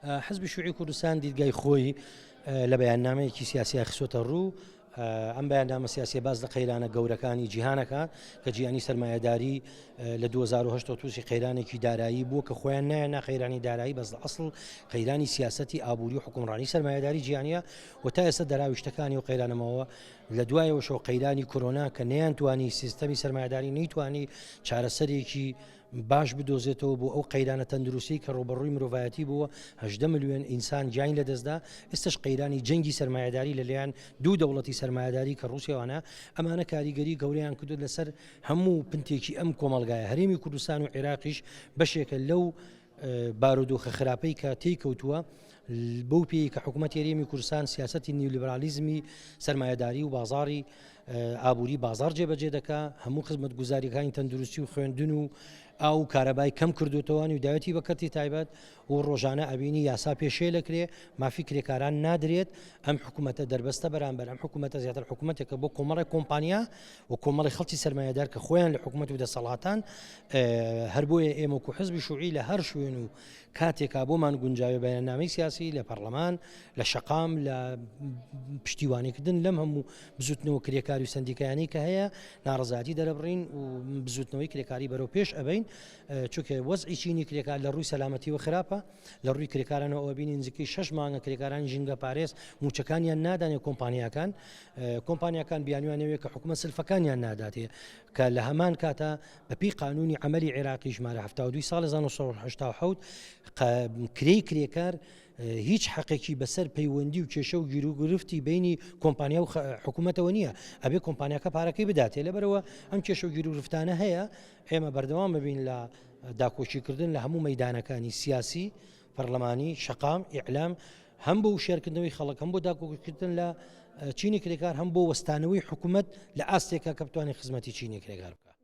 حزبی شوعی کوردستان دیدگای خۆی لە بەیاننامەیەکی سیاسیا خسۆتە ڕوو ئەم بەیاننامە سیاسیە باس لە قەیرانە گەورەکانی جیهانەکە کە جیهانی سەرمایەداری لە 2008 تووشی قەیرانێکی دارایی بووە کە خۆیان نایەن نا قەیرانی دارایی بەس لە ئەسڵ قەیرانی سیاسەتی ئابووری و حکومڕانی سەرمایەداری جیهانیە و تا ئێستا دەراویشتەکانی و قەیرانەمەوە لە دوایەوەشەوە قەیرانی کۆرۆنا کە نەیانتوانی سیستەمی سەرمایەداری نەیتوانی چارەسەرێکی باش بدۆزێتەوە بۆ ئەو قەیرانە تەندروستی کە ڕووبەڕووی مرۆڤایەتی بووە، 18 ملیۆن ئینسان گیانی لەدەستدا، ئێستش قەیرانی جەنگی سەرمایەداری لەلایەن دوو دەوڵەتی سەرمایەداری کە ڕووسیا وانە، ئەمانە کاریگەری گەورەیان کردووە لەسەر هەموو پنتێکی ئەم کۆمەڵگایە، هەرێمی کوردستان و عێراقیش بەشێکە لەو بارودۆخە خراپەی کە تێی کەوتووە، بەو پێی کە حکوومەتی هەرێمی کوردستان سیاسەتی نیولیبرالیزمی سەرمایەداری و بازاڕی ئابووری بازاڕ جێبەجێ دەکا، هەموو خزمەتگوزارییەکانی تەندروستی و خوێندن و ئاو و کارەبای کەم کردوتەوە و داوێتی بە کەرتی تایبەت و ڕۆژانە ئەبینی یاسا پێشێل ئەکرێ، مافی کرێکاران نادرێت، ئەم حکوومەتە دەربەستە بەرامبەر ئەم حکوومەتە زیاتر حکوومەتێکە بۆ کۆمەڵێک کۆمپانیا و کۆمەڵی خەڵکی سەرمایەدار کە خۆیان لە حکوومەت و دەسەڵاتان هەر بۆیە ئێمە وەکو حزبی شوعی لە هەر شوێن و کاتێکا بۆمان گونجاوێ بەیاننامەی سیاسی لە پەرلەمان لە شەقام لە پشتیوانیکردن لەم هەموو بزوتنەوە کرێکاری و سندیکایانی کە هەیە ناڕزاتی دەرەبڕین و بزوتنەوەی کرێکاری بەرەو پێش ئەبین چونکە وەزعی چینی کرێکار لە ڕووی سەلامەتیەوە خراپە لە ڕووی کرێکارانەوە ئەوە بینین نزیکەی شەش مانگە کرێکارانی ژینگە پارێز موچەکانیان نادانێ کۆمپانیاکان کۆمپانیاکان بیانویانەوەی کە حکومەت سلفەکانیان ناداتێ کە لە هەمان کاتا بەپێی قانونی عەمەلی عێراقی ژمارە 72 ساڵ 1970 کرێی کرێکار هیچ حەقێکی بەسەر پەیوەندی و کێشە و گیروگرفتی بینی کۆمپانیا و حکوومەتەوە نییە ئەبێ کۆمپانیاکە پارەکەی بداتێ لەبەرەوە ئەم کێشە و گیروگرفتانە هەیە ئێمە بەردەوام ببین لە داکۆکیکردن لە هەموو مەدانەکانی سیاسی پەرلەمانی شەقام ئیعلام هەم بۆ وشیارکردنەوەی خەڵک هەم بۆ داکۆکیکردن لە چینی کرێکار هەم بۆ وەستانەوەی حکوومەت لە ئاستێکا کە بتوانێت خزمەتی چینی کرێکار بکات.